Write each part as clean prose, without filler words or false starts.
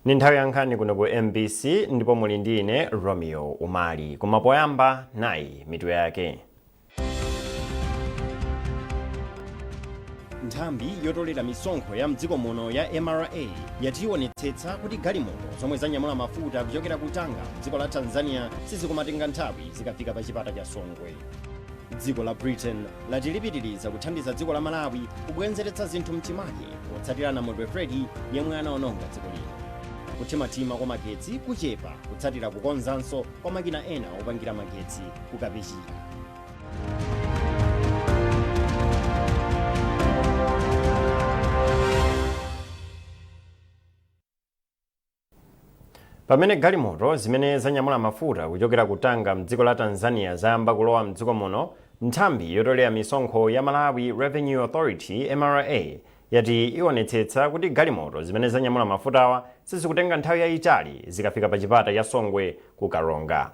Ni nthawi ya nkhani kuno ku MBC ndipo muli ndi ine Romeo Umali. Koma poyamba nayi mitu yake. Nthambi yotolera misonkho ya mdziko muno ya MRA yati ionetsetsa kuti galimoto zomwe zanyamula mafuta kuchokera ku Tanga mdziko la Tanzania sizikumatenga nthawi zikafika pa chipata cha Songwe. Dziko la Britain lati lipitiriza kuthandiza dziko la Malawi kubwenzeretsa zinthu mchimake potsatira namondwe Freddy yemwe anaononga dziko lino. Kuthimathima kwa magetsi kuchepa kutsatira kukonzanso kwa makina ena opangira magetsi ku Kapichira. Pamene galimoto zimene zanyamula mafuta kuchokera ku Tanga mdziko la Tanzania zayamba kulowa mdziko muno, nthambi yotolera misonkho ya Malawi Revenue Authority, MRA, yati ionetsetsa kuti galimoto zimene zanyamula mafutawa sizikutenga nthawi yayitali zikafika pa chipata cha Songwe ku Karonga.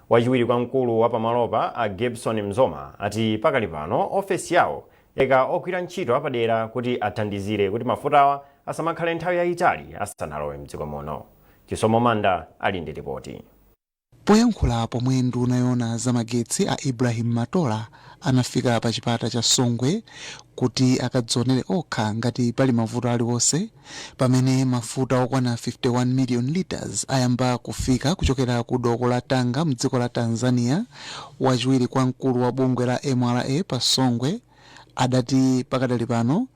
Wachiwiri kwa mkulu wa pamalopa a Gibson Mzoma ati pakali pano ofesi yawo yaika ogwira ntchito apadera kuti athandizire kuti mafutawa asamakhale nthawi yayitali asanalowe mdziko muno. Chisomo Manda ali ndi ripoti. Poyankhula pomwe nduna yoona za magetsi a Ibrahim Matola anafika pa chipata cha Songwe kuti akadzionere okha ngati pali mavuto aliwonse pamene mafuta okwana 51 million litres ayamba kufika kuchokera ku doko la Tanga mdziko la Tanzania, wachiwiri kwa mkulu wa bungwe la MRA pa Songwe adati pakadali pano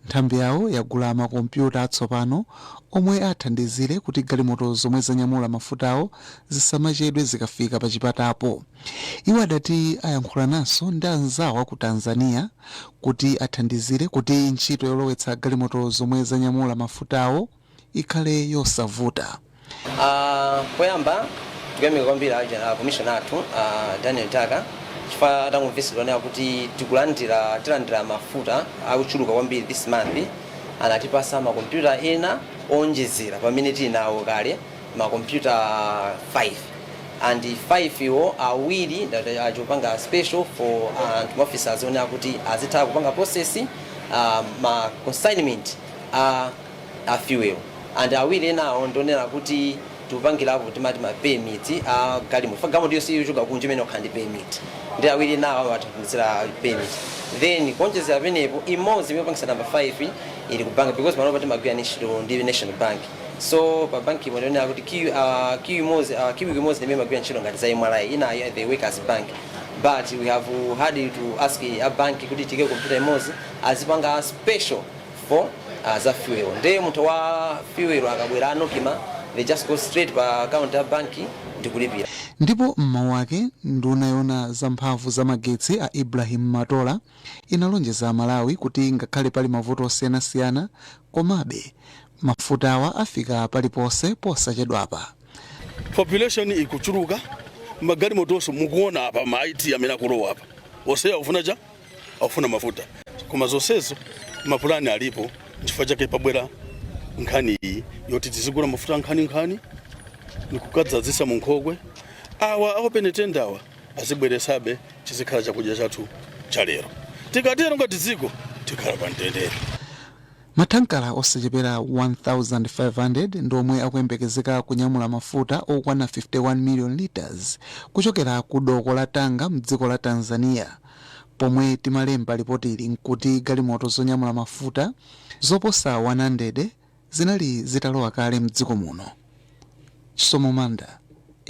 nthambi yawo yagula makompyuta atsopano omwe athandizire kuti galimoto zomwe zanyamula mafutawo zisamachedwe zikafika pa chipatapo. Iwo adati ayankhulananso ndi anzawo aku Tanzania kuti athandizire kuti ntchito yolowetsa galimoto zomwe zanyamula mafutawo ikhale yosavuta. Poyamba tikuyamika kwambiri a commissioner athu Daniel Daka chifukwa atangomvetsedwa nayo kuti tikulandira tilandira mafuta akuchuluka kwambiri this month, anatipasa makompyuta ena onjezera pamene tili nawo kale, makompyuta 5, and 5 iwo awiri achopanga special for anthu officers onena kuti azitha kupanga process ma consignment a fuel, and awiri enawo ndionera kuti tikupangirapo timati ma permit a galimoto fa galimoto yonse yochoka kunja imene okhala ndi permit, ndi awiri enawo athandizira permit. Then kuonjezera penepo, imodzi imene pangisa number 5 ili ku bank, because panopa timagwira ntchito ndi National Bank, so pa bank ipo ndionera kuti queue imodzi, queue imodzi imene imagwira ntchito ngati za MRA, inayo they work as bank, but we have had to ask a bank kuti tike computer imodzi azipanga special for za fuel. Ndiye munthu wa fuel akabwera a NOCMA, they just go straight pa account ya banki ndikulipira. Ndipo m'mawu ake, nduna yoona za mphamvu za magetsi a Ibrahim Matola inalonjeza Malawi kuti ngakhale pali mavuto osiyanasiyana, komabe mafutawa afika paliponse posachedwapa. Population ikuchuluka, magalimotonso mukuona apa, ma IT amene akulowa apa onse akufuna cha akufuna mafuta, koma zonsezo mapulani alipo. Chifukwa chake pabwera nkhani iyi yoti tizigula mafuta nkhaninkhani nikukadzazisa mu nkhokwe. Awa open tender awa azibweresabe, chizikhala chakudya chathu cha lero. Tikatero ngati dziko tikhala pa mtendere. Mathankala osachepera 1500 ndi omwe akuyembekezeka kunyamula mafuta okwana 51 million litres kuchokera ku doko la Tanga mdziko la Tanzania. Pomwe timalemba lipotili nkuti galimoto zonyamula mafuta zoposa 100 zinali zitalowa kale mdziko muno. Chisomo Manda,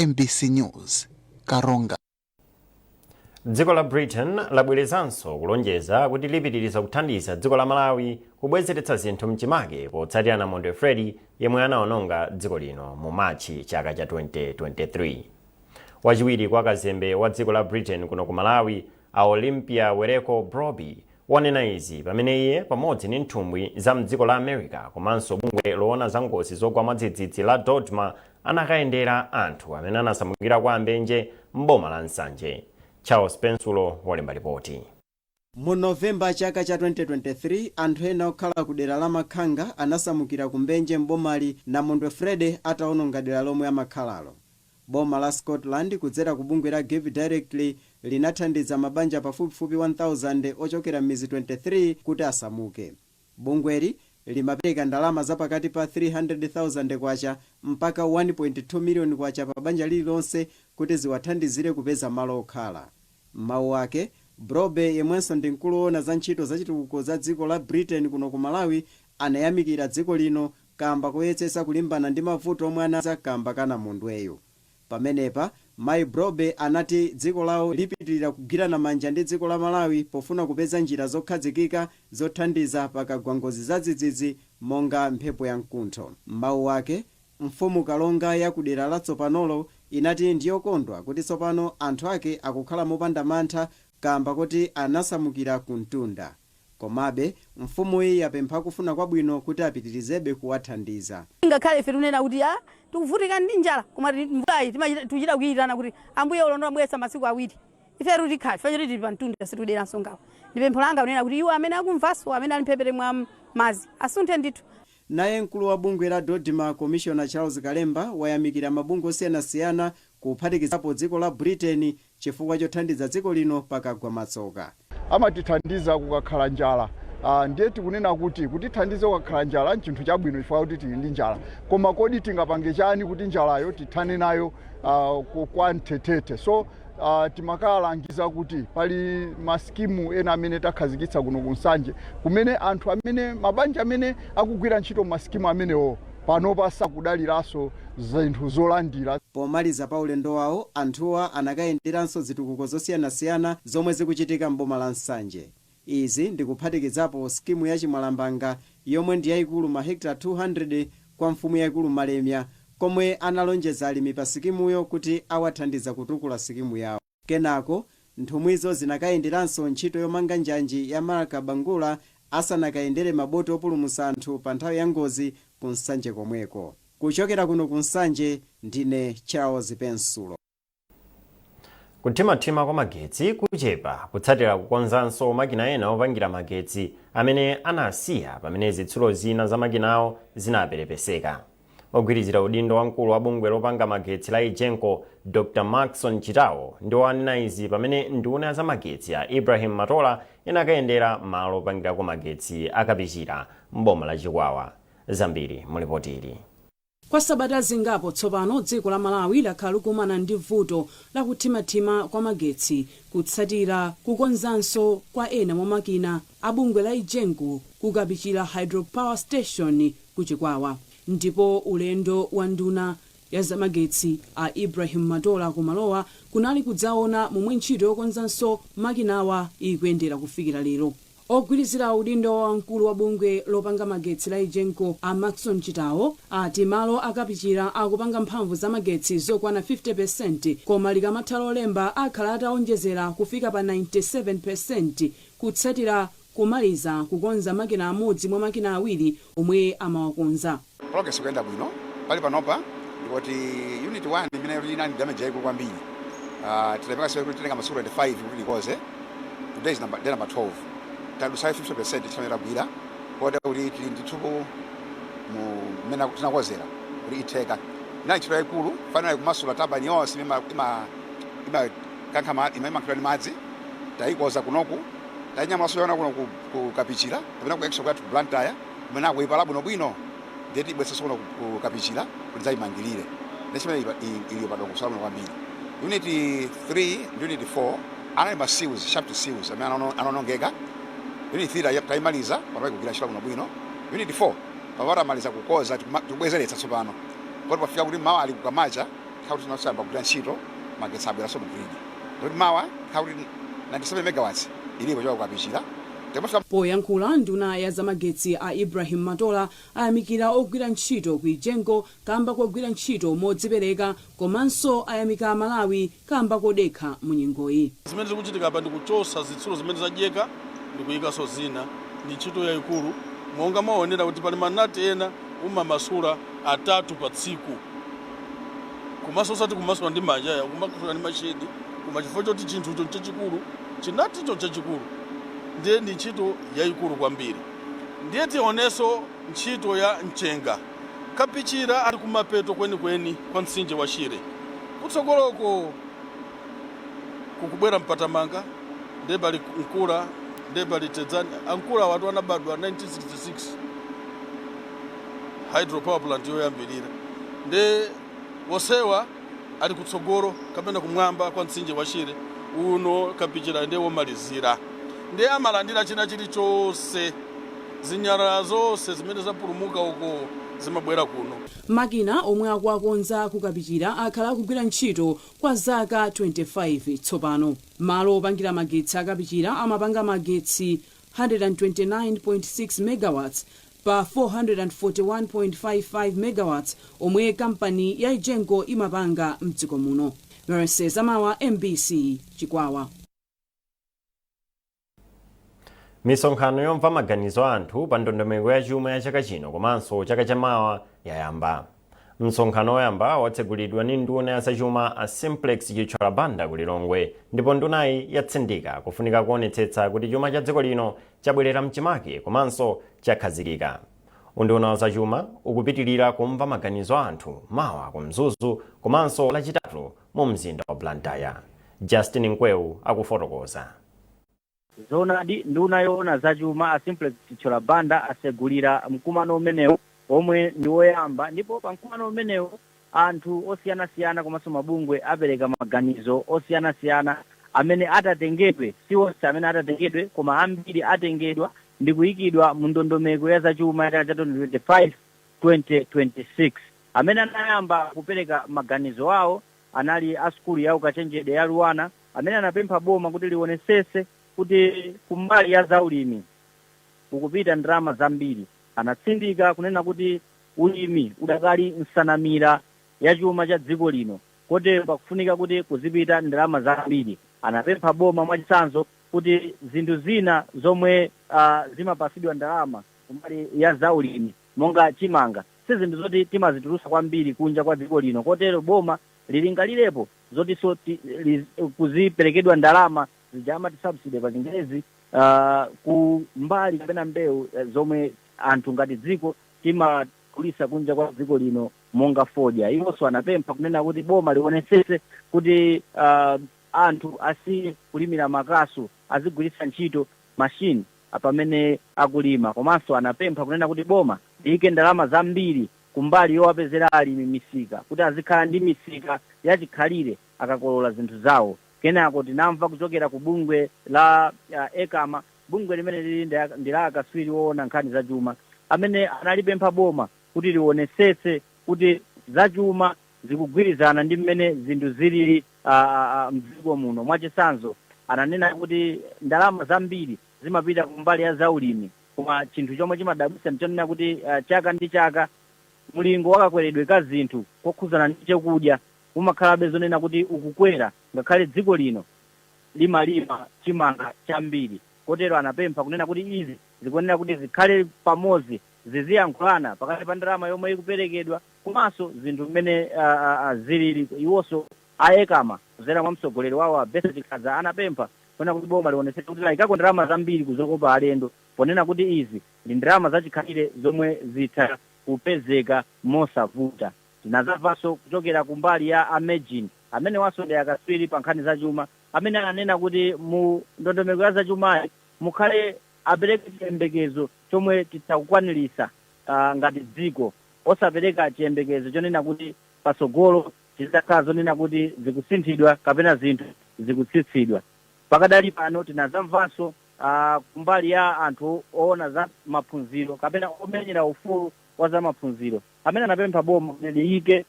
MBC News, Karonga. Dziko la Britain labwerezanso kulonjeza kuti lipitiriza kuthandiza dziko la Malawi kubwezeretsa zinthu mchimake potsatira namondwe Freddy yemwe anaononga dziko lino mu Machi chaka cha 2023. Wachiwiri kwa kazembe wa dziko la Britain kuno ku Malawi a Olympia Wereko Brobbey wanena izi pamene iye pamodzi ndi nthumwi za mdziko la America komanso bungwe loona za ngozi zogwa mwadzidzidzi la DoDMA anakayendera anthu amene anasamukira kwa Ambenje m'boma la Nsanje. Charles Pensulo walemba ripoti. Mu Novemba chaka cha 2023, anthu ena okhala ku dera la Makhanga anasamukira ku Mbenje m'bomali namondwe Freddy ataononga dera lomwe amakhalalo. Boma la Scotland kudzera ku bungwe la Give Directly linathandiza mabanja pafupifupi 1000 ochokera m'midzi 23 kuti asamuke. Bungweli Limapereka ndalama zapakati pa 300,000 kwacha mpaka 1.2 miliyoni kwacha pa banja lililonse kuti ziwathandizire kupeza malo okhala. M'mawu ake, Brobe, yemwenso ndi mkulu woona za ntchito zachitukuko za dziko la Britain kuno ku Malawi, anayamikira dziko lino kamba koyesetsa kulimbana ndi mavuto omwe anadza kamba ka namondweyo. Pamenepa Mayi Brobe anati dziko lawo lipitirira kugwirana manja ndi dziko la Malawi pofuna kupeza njira zokhazikika zothandiza pakagwa ngozi zadzidzidzi monga mphepo ya mkuntho. M'mawu ake, Mfumu Kalonga ya kudera latsopanolo inati ndiyokondwa kuti tsopano anthu ake akukhala mopanda mantha kamba kuti anasamukira ku mtunda. Komabe mfumuyi yapempha kufuna kwabwino kuti apitirizebe kuwathandiza. Ngakhale ife tunena kuti a tikuvutika ndi njala, koma mvulayi tikuchita kuyitana kuti Ambuye ulondola bwesa masiku 2 ife tikhala ife choti tili pa mtunda, situderanso ngawo. Ndi pempho langa kunena kuti iwo amene akumvanso, amene ali mphepete mwa madzi, asunthe ndithu. Naye mkulu wa bungwe la DoDMA, Commissioner Charles Kalemba, wayamikira mabungwe osiyanasiyana kuphatikizapo dziko la Britain chifukwa chothandiza dziko lino pakagwa matsoka. Amatithandiza kukakhala njala. Ndiye tikunena kuti kutithandiza kukakhala njala nchinthu chabwino chifukwa kuti tili ndi njala, koma kodi tingapange chani kuti njalayo tithane nayo kwa mthethethe? So timakalangiza kuti pali masikimu ena amene takhazikitsa kuno ku Nsanje, kumene anthu amene mabanja amene akugwira ntchito masikimu amenewo panopa sakudaliranso zinthu zolandira. Pomaliza pa ulendo wawo, anthuwa anakayenderanso zitukuko zosiyanasiyana zomwe zikuchitika m'boma la Nsanje. Izi ndikuphatikizapo skimu ya Chimwalambanga yomwe ndi yayikulu mahekita 200 kwa mfumu yayikulu Malemya, komwe analonjeza alimi pa sikimuyo kuti awathandiza kutukula sikimu yawo. Kenako nthumwizo zinakayenderanso ntchito yomanga njanji ya Marka Bangula asanakayendere maboti opulumutsa anthu pa nthawi ya ngozi ku Nsanje komweko. Kuchokera kuno ku Nsanje, ndine Charles Pensulo. Kuthimathima kwa magetsi kuchepa kutsatira kukonzanso makina ena opangira magetsi amene anasiya pamene zitsulo zina za makinawo zinaperepeseka. Ogwirizira udindo wamkulu wa bungwe lopanga magetsi la EGENCO, Dr Maxon Chitawo, ndiwo anena izi pamene nduna za magetsi ya Ibrahim Matola inakayendera malo opangirako magetsi a Kapichira m'boma la Chikwawa. Zambiri mulipoti ili. Kwa sabata zingapo tsopano, dziko la Malawi lakhala likumana ndi vuto lakuthimathima kwa magetsi kutsatira kukonzanso kwa ena mwa makina a bungwe la EGENCO ku Kapichira Hydropower Station ku Chikwawa. Ndipo ulendo wa nduna ya zamagetsi a Ibrahim Matola kumalowa kunali kudzaona momwe ntchito yokonzanso makinawa ikuyendera kufikira lero. Ogwirizira udindo wamkulu wa bungwe lopanga magetsi la EGENCO, a Maxon Chitawo, ati malo a Kapichira akupanga mphamvu za magetsi zokwana 50%, koma likamatha Lolemba akhala ataonjezera kufika pa 97% kutsatira kumaliza kukonza makina amodzi mwa makina awiri omwe amawakonza. Progress ikuyenda bwino. Pali panopa ndikuti unit 1 imene inali damage yayikulu kwambiri, tinapeka siku kuti tenga masiku 25 kuti tikoze. Today is day number 12, tadusa 50% chimene tagwira, kota kuti tili ndithu mu mmene tinakozera kuti itheka. Inali ntchito yayikulu, finally kumasula turbine yonse imene ima kankha imankhidwa ndi madzi. Tayikoza kunoku, tayinyamulaso yona kuno ku Kapichira kapena ku workshop yathu Blantyre, kumene akuipala bwinobwino. Ndiye tibweretsenso kuno ku Kapichira kuti dzayimangirire ndi chimene iliyo padongosolo bwino kwambiri. Unit 3 ndi unit 4 anali ma seals, shaft seals amene anaonongeka. Unit 3 tayimaliza, panopa ikugwira ntchito bwinobwino. Unit 4 panopa tamaliza kukoza, tikubwezeretsa tsopano, poti pafika kuti mawa ali kukamacha tikhala kuti tinasayamba kugwira ntchito, magetsi abweranso mu grid, ndikuti mawa tikhala kuti 97 megawatts ilipo choka ku Kapichira tikamafika. Poyankhula, nduna ya zamagetsi a Ibrahim Matola ayamikira ogwira ntchito ku EGENCO kamba kogwira ntchito modzipereka, komanso ayamika Amalawi kamba kodekha mu nyengoyi. Zimene zikuchitika apa ndikuchosa zitsulo zimene zadyeka ndikuyikanso zina. Ndi ntchito yayikulu, monga mwaonera kuti pali manati ena umamasula atatu pa tsiku, komanso osati kumasula ndi manja ya, kumasula ndi machine, koma chifukwa choti chinthucho nchachikulu, chinaticho nchachikulu, ndiye ndi ntchito yayikulu kwambiri. Ndiye tionenso ntchito ya mchenga. Kapichira ali kumapeto kwenikweni kwa mtsinje wa Shire. Kutsogoloko kukubwera Mpatamanga, ndiye pali Nkula, ndiye pali Tedzani. Ankula watu anabadwa 1966. Hydropower plant yoyambirira ndi wosewa ali kutsogolo kapena kumwamba kwa mtsinje wa Shire uno. Kapichira ndiye womalizira, ndiye amalandira china chilichonse. Zinyalala zonse zimene zapulumuka uko zimabwera kuno. Makina omwe akuakonza kuKapichira akhala akugwira ntchito kwa zaka 25 tsopano. Malo opangira magetsi aKapichira amapanga magetsi 129.6 megawatts pa 441.55 megawatts omwe kampani ya EGENCO imapanga mdziko muno. Mercy Zamawa, MBC, Chikwawa. Misonkhano yomva maganizo a anthu pa ndondomeko ya chuma ya chaka chino komanso chaka chamawa yayamba. Msonkhano woyamba watsegulidwa ndi nduna ya zachuma a Simplex Chithyola Banda ku Lilongwe, ndipo ndunayi yatsindika kufunika kuonetsetsa kuti chuma cha dziko lino chabwerera mchimake komanso chakhazikika. Unduna wa zachuma ukupitilira kumva maganizo a anthu mawa ku Mzuzu komanso Lachitatu mu mzinda wa Blantyre. Justin Mkweu akufotokoza. Zoonadi, nduna yoona zachuma a Simplex Chithyola Banda asegulira mkumano umenewu omwe ndi woyamba, ndipo pa mkumano umenewu anthu osiyanasiyana komanso mabungwe apereka maganizo osiyanasiyana amene atatengedwe, si onse amene atatengedwe, koma ambiri atengedwa ndi kuyikidwa mu ndondomeko ya zachuma ya chaka cha 2025 2026. Amene anayamba kupereka maganizo awo anali a sukulu ya ukachenjede ya Luanar, amene anapempha boma kuti lionesese kuti kumbali ya zaulimi kukupita ndalama zambiri. Anatsindika kunena kuti ulimi udakali nsanamira ya chuma cha dziko lino, kotero pakufunika kuti kuzipita ndalama zambiri. Anapempha boma, mwachitsanzo, kuti zinthu zina zomwe zimapasidwa ndalama kumbali ya zaulimi monga chimanga si zinthu zoti timazitulusa kwambiri kunja kwa dziko lino, kotero boma lilingalirepo zotinso kuziperekedwa ndalama zija amati subsidy pa Chingerezi ku mbali kapena mbewu zomwe anthu ngati dziko timagulisa kunja kwa dziko lino monga fodya. Iwonso anapempha kunena kuti boma lionesese kuti anthu asiye kulimira makasu, azigwiritsa ntchito mashini pamene akulima. Komanso anapempha kunena kuti boma liyike ndalama zambiri kumbali yowapezera alimi misika, kuti azikhala ndi misika yachikhalire akakolola zinthu zawo. Kenako tinamva kuchokera ku bungwe la ECAMA, bungwe limene lili ndi la akaswiri woona nkhani zachuma, amene analipempha boma kuti lionesetse kuti zachuma zikugwirizana ndi mmene zinthu zilili mdziko muno. Mwachitsanzo, ananena kuti ndalama zambiri zimapita kumbali ya zaulimi, koma chinthu chomwe chimadabwitsa ndichonena kuti chaka ndi chaka mlingo wakakweredwe ka zinthu kokhuzana ndi chakudya umakhalabe zonena kuti ukukwera, ngakhale dziko lino limalima chimanga chambiri. Kotero anapempha kunena kuti izi zikuyenera kuti zikhale pamodzi, ziziyankhulana pakati pa ndalama yomwe ikuperekedwa komanso zinthu mmene zilili. Iwonso a ECAMA, kudzera mwa mtsogoleri wawo a Besa Chikadza, anapempha kunena kuti boma lionetsetse kuti layikako ndalama zambiri kuzokopa alendo, ponena kuti izi ndi ndalama zachikhalire zomwe zitha kupezeka mosavuta. Tinazamvanso kuchokera kumbali ya a MEJN, amene wanso ndi akaswiri pa nkhani zachuma, amene ananena kuti mu ndondomeko ya zachumayi mukhale apereke chiyembekezo chomwe titha kukwanirisa ngati dziko, osapereka chiyembekezo chonena kuti patsogolo tizidzakhala zonena kuti zikusinthidwa kapena zinthu zikutsitsidwa. Pakadali pano tinazamvanso kumbali ya anthu oona za maphunziro kapena omenyera ufulu wa za maphunziro, amene anapempha boma kuti liyike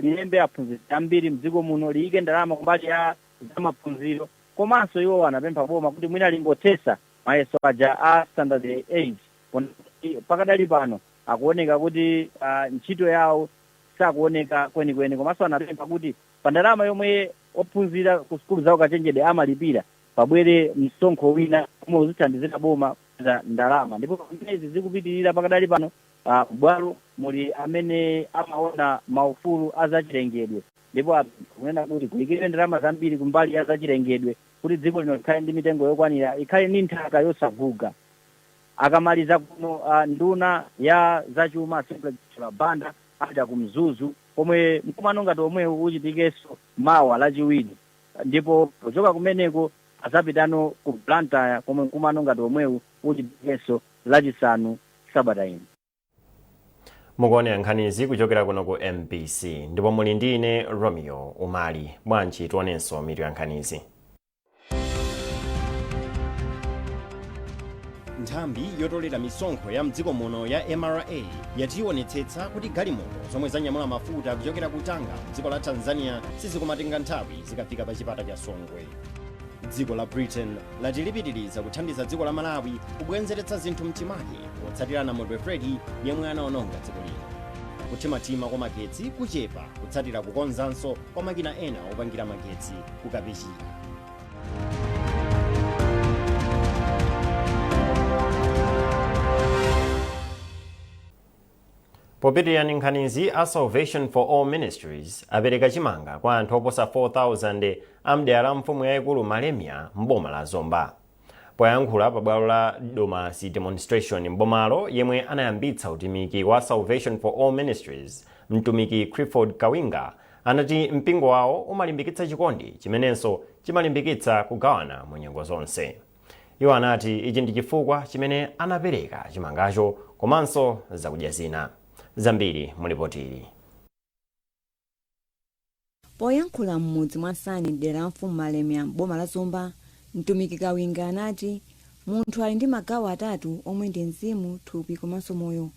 lilembe aphunzitsi ambiri mdziko muno, liyike ndalama kumbali ya za maphunziro. Komanso iwo anapempha boma kuti mwina lingothesa mayeso aja a standard 8, pakadali pano akuoneka kuti ntchito yawo sakuoneka kwenikweni. Komanso anapempha kuti pa ndalama yomwe ophunzira ku sukulu za ukachenjede amalipira pabwere msonkho wina omwe uzithandizira boma kupeza ndalama. Ndipo pamene izi zikupitirira pakadali pano, bwalo muli amene amaona maufulu azachilengedwe, ndipo apempha kunena kuti kuyikidwe ndalama zambiri kumbali ya zachilengedwe kuti dziko lino likhale ndi mitengo yokwanira, ikhale ndi nthaka yosaguga. Akamaliza kuno nduna ya zachuma Simplex Banda apita ku Mzuzu, komwe mkumano ngati omwewu uchitikenso mawa Lachiwiri, ndipo pochoka kumeneko azapitano ku Blantyre, komwe mkumano ngati omwewu uchitikenso Lachisanu sabata ino. Mukuonera nkhanizi kuchokera kuno ku MBC ndipo muli ndi ine, Romeo Umali. Bwanji tionenso mitu ya nkhanizi. Nthambi yotolera misonkho ya mdziko muno ya MRA yati ionetsetsa kuti galimoto zomwe zanyamula mafuta kuchokera ku Tanga mdziko la Tanzania sizikumatenga nthawi zikafika pa chipata cha Songwe. Dziko la Britain lati lipitiriza kuthandiza dziko la Malawi kubwezeretsa zinthu mchimake potsatira namondwe Freddy yemwe anaononga dziko lino. Kuthimathima kwa magetsi kuchepa kutsatira kukonzanso kwa makina ena opangira magetsi ku Kapichira. Popitirira ndi nkhanizi, a Salvation for All Ministries apereka chimanga kwa anthu oposa 4,000 a mdera la mfumu yayikulu Malemia m'boma la Zomba. Poyankhula pa bwalo la Domasi Demonstration m'bomalo, yemwe anayambitsa utumiki wa Salvation for All Ministries, mtumiki Clifford Kawinga, anati mpingo wawo umalimbikitsa chikondi chimenenso chimalimbikitsa kugawana mu nyengo zonse. Iwo anati ichi ndi chifukwa chimene anapereka chimangacho komanso zakudya zina. Zambiri mu lipoti ili. Poyankhula m'mudzi mwa Nsani mdera la mfumu Malemia m'boma la Zomba, mtumiki Kawinga anati munthu ali ndi magawo atatu omwe ndi mzimu, thupi komanso moyo.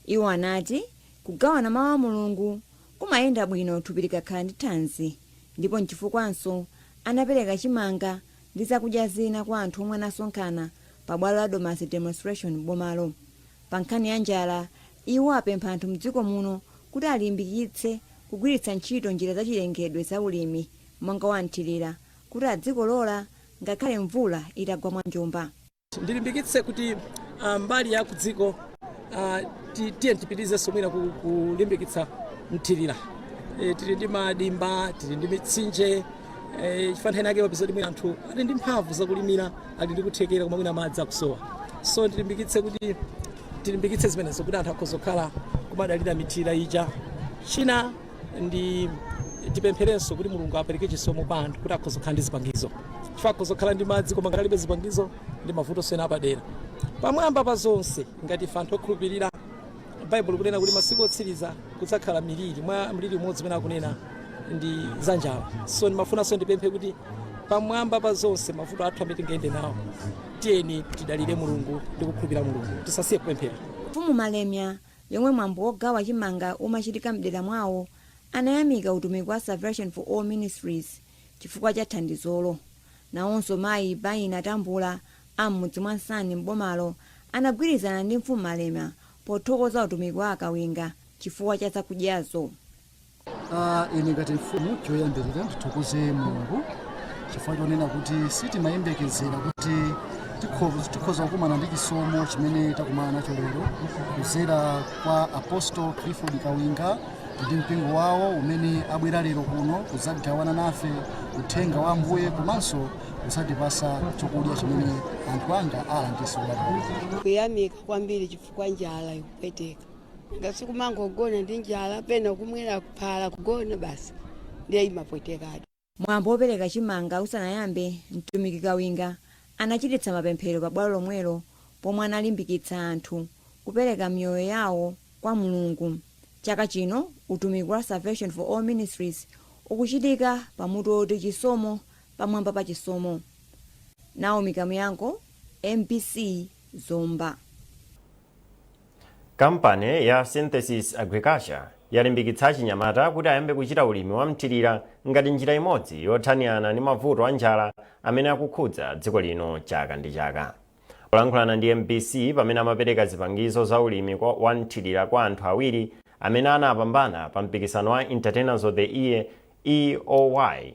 Iwo anati kugawana mawu a Mulungu kumayenda bwino thupi likakhala ndi thanzi ndipo nchifukwanso anapereka chimanga ndi zakudya zina kwa anthu omwe anasonkhana pa bwalo la Domasi Demonstration m'bomalo. Pa nkhani ya njala, iwo apempha anthu mdziko muno kuti alimbikitse kugwiritsa ntchito njira zachilengedwe za ulimi monga wa mthirira kuti adzikolola ngakhale mvula itagwa mwa njomba. Ndilimbikitse kuti mbali ya kudziko tiye tipitirizenso mwina kulimbikitsa mthirira. Tili ndi madimba, tili ndi mitsinje, chifukwa nthawi yake mapeza kuti mwina anthu ali ndi mphamvu zakulimira, ali ndi kuthekera, koma mwina madzi akusowa. So ndilimbikitse kuti tilimbikitse zimenezo kuti anthu akhoza kukhala kumadalira mithirira ija. China ndi tipempherenso kuti Mulungu apereke chisomo kwa anthu kuti akhoza kukhala ndi zipangizo, chifukwa akhoza kukhala ndi madzi koma ngati alibe zipangizo ndi mavuto ena apadera. Pamwamba pa zonse, ngati ife anthu okhulupirira, Baibulo kunena kuti masiku otsiriza kudzakhala miliri. Mwa mliri umodzi umene akunena ndi za njala. So ndimafunanso ndipemphe kuti pamwamba pa zonse, mavuto athu amene tingayende nawo, tiyeni tidalire Mulungu ndi kukhulupirira Mulungu, tisasiye kupemphera. Mfumu Malemia, yomwe mwambo wogawa chimanga umachitika mdera mwawo, anayamika utumiki wa Salvation for All Ministries chifukwa cha thandizolo. Nawonso mayi Baina Tambula a m'mudzi mwa Nsani m'bomalo anagwirizana ndi mfumu Malemia pothokoza utumiki wa Akawinga chifukwa cha zakudyazo. Ine ngati mfumu, choyambirira ndithokoze Mulungu chifukwa chonena kuti sitimayembekezera kuti tikhoza kukumana ndi chisomo chimene takumana nacho lero kudzera kwa Apostle Clifford Kawinga ndi mpingo wawo umene abwera lero kuno kudzagawana nafe uthenga wa Ambuye komanso kudzatipasa chakudya chimene anthu anga alandise lero. Kuyamika kwambiri chifukwa njala ikupweteka, ngasi kumangogona ndi njala, pena kumwera phala kugona basi, ndiye imapwetekadi. Mwambo wopereka chimanga usanayambe, mtumiki Kawinga anachititsa mapemphero pa bwalo lomwelo pomwe analimbikitsa anthu kupereka miyoyo yawo kwa Mulungu. Chaka chino utumiki wa Salvation for All Ministries ukuchitika pamutu woti "Chisomo pamwamba pa chisomo". Naomi Kamuyango, MBC, Zomba. Kampani ya Synthesis Agriculture yalimbikitsa achinyamata kuti ayambe kuchita ulimi wa mthirira ngati njira imodzi yothanirana ndi mavuto a njala amene akukhudza dziko lino chaka ndi chaka. Polankhulana ndi MBC pamene amapereka zipangizo za ulimi wa mthirira kwa anthu awiri amene anapambana pa mpikisano wa Entertainers of the Year, EOY,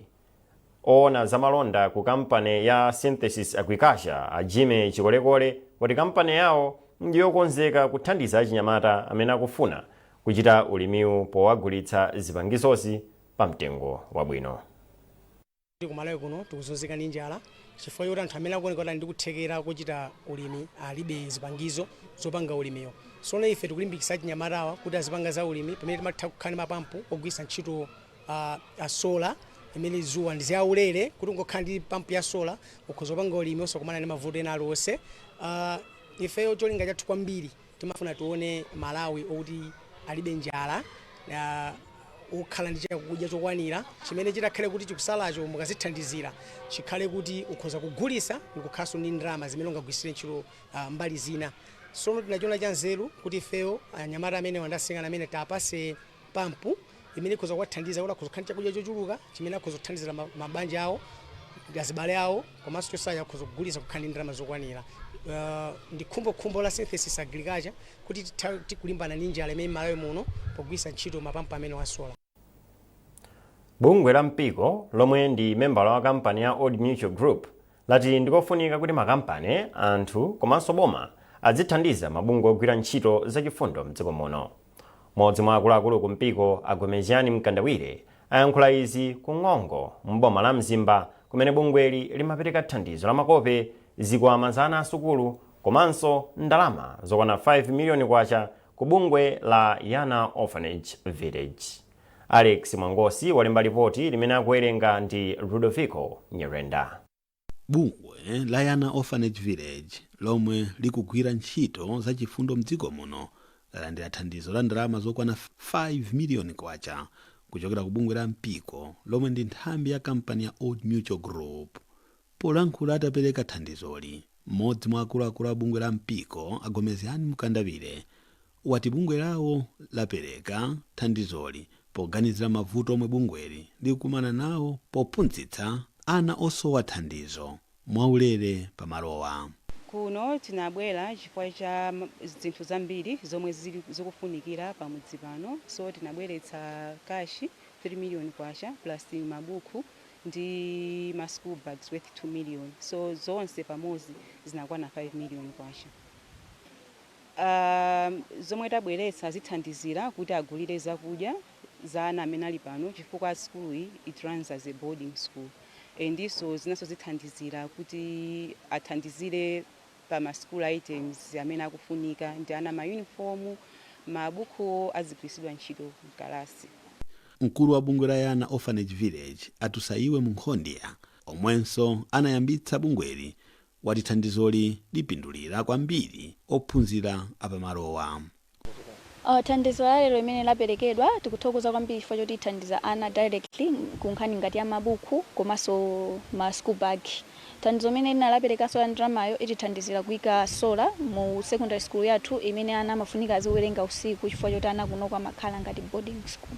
oona zamalonda ku kampani ya Synthesis Agriculture, a Jimmy Chikolekole, wati kampani yawo ndiyokonzeka kuthandiza achinyamata amene akufuna kuchita ulimiwu powagulitsa zipangizozi pa mtengo wabwino. Kumalawi kuno tikuzunzika ndi njala chifukwa choti anthu amene akuoneka kuti ali ndi kuthekera kochita ulimi alibe zipangizo zopanga ulimiwo. Sono ife tikulimbikitsa achinyamatawa kuti azipanga za ulimi pamene timatha kukhala ndi mapampu ogwiritsa ntchito a solar imene zuwa ndi zaulere, kuti ungokhala ndi pampu ya solar ukhoza kupanga ulimi osakumana ndi mavuto ena aliwonse. Ifeyo cholinga chathu kwambiri timafuna tione Malawi okuti Alibe njala, ukhala ndi chakudya chokwanira chimene chitakhale kuti chikusalacho mukazithandizira, chikhale kuti ukhoza kugulisa ndikukhalanso ndi ndalama zimene ungagwirisire ntchito mbali zina. Sono tinachiona cha nzeru kuti ifeyo anyamata amene wandasikana amene tapase pampu imene ikhoza kuwathandiza kuti akhoza kukhala ndi chakudya chochuluka chimene akhoza kuthandizira mabanja awo, azibale awo, komanso chosacha akhoza kugulisa, kukhala ndi ndalama zokwanira. Ndi khumbokhumbo la Synthesis Agriculture kuti tikulimbana ndi njala imene Malawi muno pogwiritsa ntchito mapampu amene wa solar. Bungwe la Mpiko, lomwe ndi membala wa kampani ya Old Mutual Group, lati ndikofunika kuti makampani, anthu komanso boma adzithandiza mabungwe ogwira ntchito zachifundo mdziko muno. Mmodzi mwa akuluakulu ku Mpiko, Agomeziani Mkandawire, ayankhula izi ku Ng'ongo m'boma la Mzimba, kumene bungweli limapereka thandizo la makope, zikwama za ana asukulu komanso ndalama zokwana 5 miliyoni kwacha ku bungwe la Yana Orphanage Village. Alex Mwangosi walemba lipoti limene akuwerenga ndi Ludovico Nyirenda. Bungwe la Yana Orphanage Village, lomwe likugwira ntchito zachifundo mdziko muno, lalandira thandizo la ndalama zokwana 5 miliyoni kwacha kuchokera ku bungwe la Mpiko, lomwe ndi nthambi ya kampani ya Old Mutual Group. Polankhula atapereka thandizoli, mmodzi mwa akuluakulu a bungwe la Mpiko, Agomeziani Mkandawire, wati bungwe lawo lapereka thandizoli poganizira mavuto omwe bungweli likukumana nawo pophunzitsa ana osowa thandizo mwaulere pamalowa. Kuno tinabwera chifukwa cha zinthu zambiri zomwe zikufunikira pamudzi pano, so tinabweretsa cash 3 million kwacha plus mabuku ndi ma school bags worth 2 million, so zonse pamodzi zinakwana 5 million kwacha. Zomwe tabweretsa zithandizira kuti agulire zakudya za ana amene ali pano, chifukwa school iyi, it runs as a boarding school. Ndiso zinaso zithandizira kuti athandizire pa ma school items amene akufunika ndi ana, ma uniform, mabuku azigwiritsidwa ntchito mkalasi. Mkulu wa bungwe la Yana Orphanage Village, Atusaiwe Munkhondiya, omwenso anayambitsa bungweli, wati thandizoli lipindulira kwambiri ophunzira apamalowa. Thandizo la lero imene laperekedwa, tikuthokoza kwambiri chifukwa choti ithandiza ana directly ku nkhani ngati ya mabuku komanso ma school bag. Thandizo imene lina laperekanso la ndalamayo itithandizira kuyika solar mu secondary school yathu imene ana amafunika aziwerenga usiku, chifukwa choti ana kunoko amakhala ngati boarding school.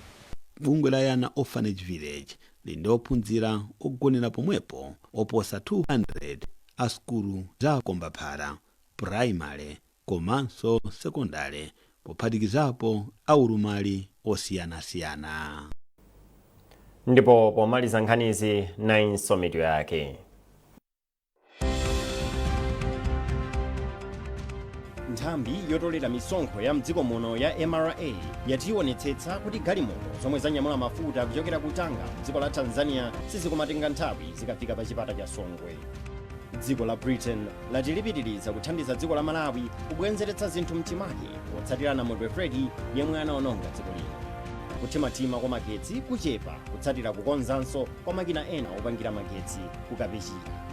Bungwe la Yana Orphanage Village lili ndi ophunzira ogonera pomwepo oposa 200 a sukulu za Kombaphala Primary komanso sekondale, pophatikizapo aulumali osiyanasiyana. Ndipo pomaliza nkhanizi, nayinso mitu yake. Nthambi yotolera misonkho ya mdziko muno ya MRA yati ionetsetsa kuti galimoto zomwe zanyamula mafuta kuchokera ku Tanga mdziko la Tanzania sizikumatenga nthawi zikafika pa chipata cha Songwe. Dziko la Britain lati lipitiriza kuthandiza dziko la Malawi kubwenzeretsa zinthu mchimake potsatira namondwe Freddy yemwe anaononga dziko lino. Kuthimathima kwa magetsi kuchepa kutsatira kukonzanso kwa makina ena opangira magetsi ku Kapichira.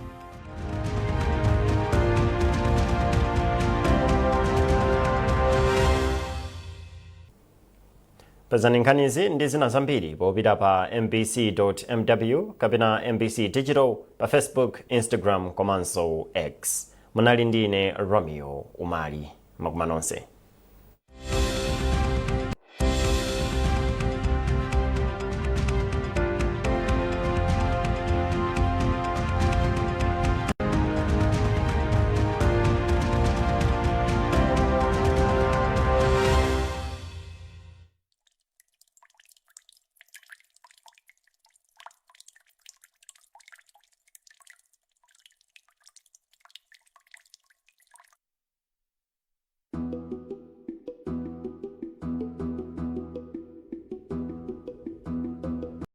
Pezani nkhanizi ndi zina zambiri popita pa mbc.mw kapena MBC Digital pa Facebook, Instagram komanso X. Munali ndi ine Romeo Umali. Makoma nonse.